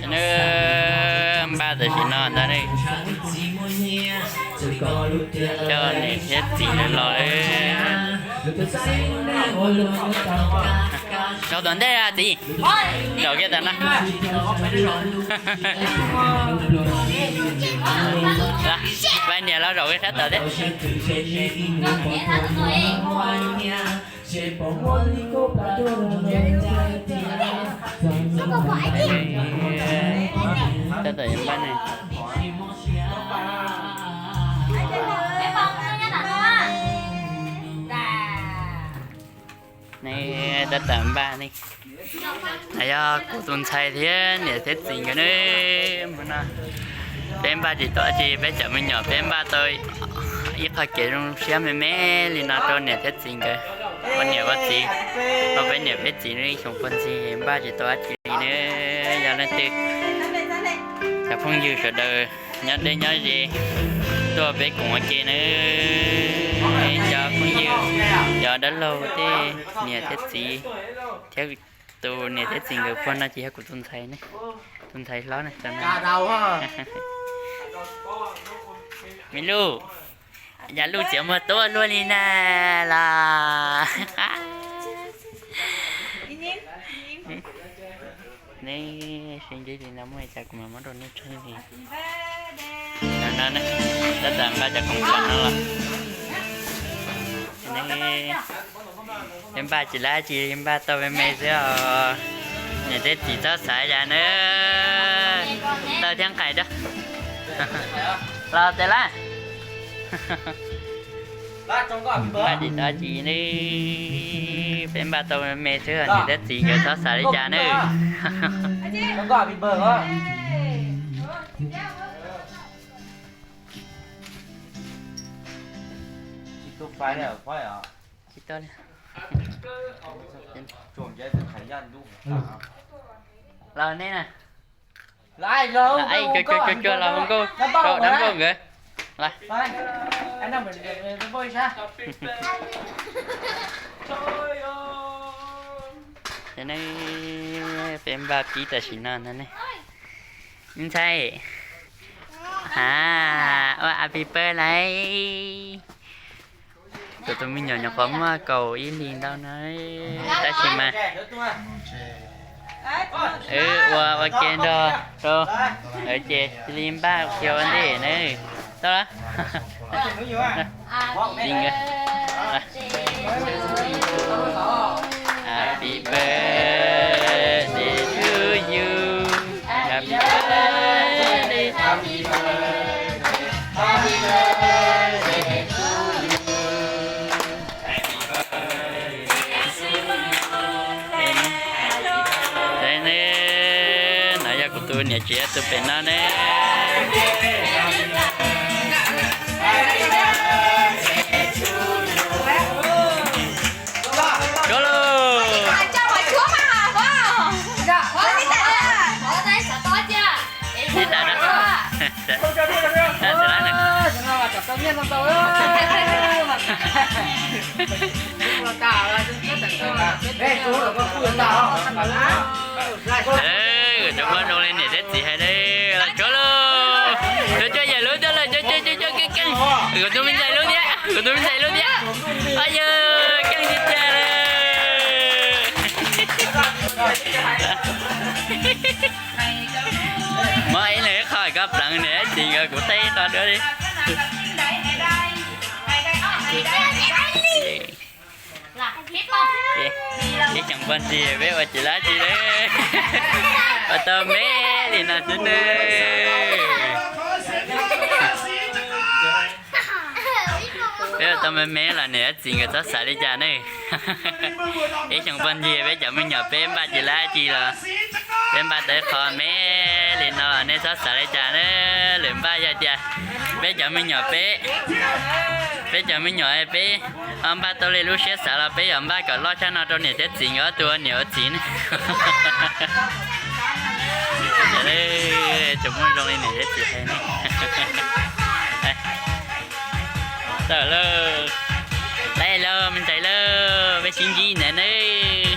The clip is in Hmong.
Nws npaj tam sim no ntag ne. Coj niam thiab txiv lawv los. Zaum tom ntej txiv, zaum kiag tom no. Pab niam los zaum kiag sab tod thiab. Tab tom yuav npaj ne. Ne, tab tom npaj ne. Yog kuv tus ntxhais thiab niam thiab txiv nkawd ne. Mus no, peb npaj tsis tau dab tsi, peb cov me nyuam peb npaj tau ib qho kev zoo siab me me li no rau niam thiab txiv nkawd, ua niam ua txiv, ua peb niam peb txiv ib xyoos pog ntxi npaj tsis tau dab tsi li ne. Yog leej twg cov phooj ywg sawv daws nyob deb nyob ze tuaj peb koom ua ke nawb. Cov phooj ywg, cov dab laug tej niam thiab txiv, thiab tus niam thiab txiv nkawd puag no ces yog kuv tus ntxhais ne, tus ntxhais hlob ne. Me Luj, yog Luj txiav muag tuaj luaj li na los. Ne, sib ntsib li no muaj li cas kuv mam muab rau nej tshawb li. No, tab tom npaj cov khoom tsam no los. Peb npaj tsis lab tsis npaj tau me me xwb os. Niam thiab txiv txhob xav li cas nawb. Taw thiab nqaim rau los tes lab. Npaj tsis tau dab tsi ne, peb npaj tau me me xwb, niam thiab txiv nkawd txhob xav li cas nawb. Tsis tau li. Los nej na. Los, cuag cuag los hu nkauj rau dab nkauj nkawd. Los. Peb npaj pib tam sim no ntag ne. Ntxhais, ha, ua happy birthday lauj. Kuv tus me nyuam nyuam qhuav muaj kaum ib hlis ntau no, tab sis mas wb ua ua ke nrog rau lawv ces cia li npaj kiag ua ntej na. Tau los? Happy birthday to you. Happy birthday. Happy birthday to you. Happy birthday. No yog kuv tus niam tsev tus pem no ne. Tsuav lauj. Li tas na. Cov muaj zoo li niam thiab txiv hais ne, los tsuav lauj. Tsuav tsuav yam lub thiab lawm, tsuav tsuav tsuav keej keej. Kuv tus me ntxhais lub thiab, kuv tus me ntxhais lub thiab. Ay yog, keej tiag tiag li. Muab ib leeg ib qho kom pleev niam thiab txiv nkawd, kuv teb ib qho dua li. Ib xyoos pog ntxi peb ua tsis lab tsi li, ua tau me li no xwb nawb. Peb ua tau me me los niam thiab txiv nkawd txhob xav li cas nawb. Ib xyoos pog ntxi peb cov me nyuam peb npaj tsis lab tsi los peb npaj tau ib qho me li no los nej txhob xav li cas nawb. Lwm npaj yog tias peb cov me nyuam peb, peb cov me nyuam peb ho npaj tau li lub siab xav los peb yuav npaj kom loj tshaj no rau niam thiab txiv nkawd ob tug ua niam ua txiv ne. Cov muaj zoo li niam thiab txiv hais ne. Tawm lauj. Tau lauj, me ntxhais lauj, peb sib ntsib ntawd nawb.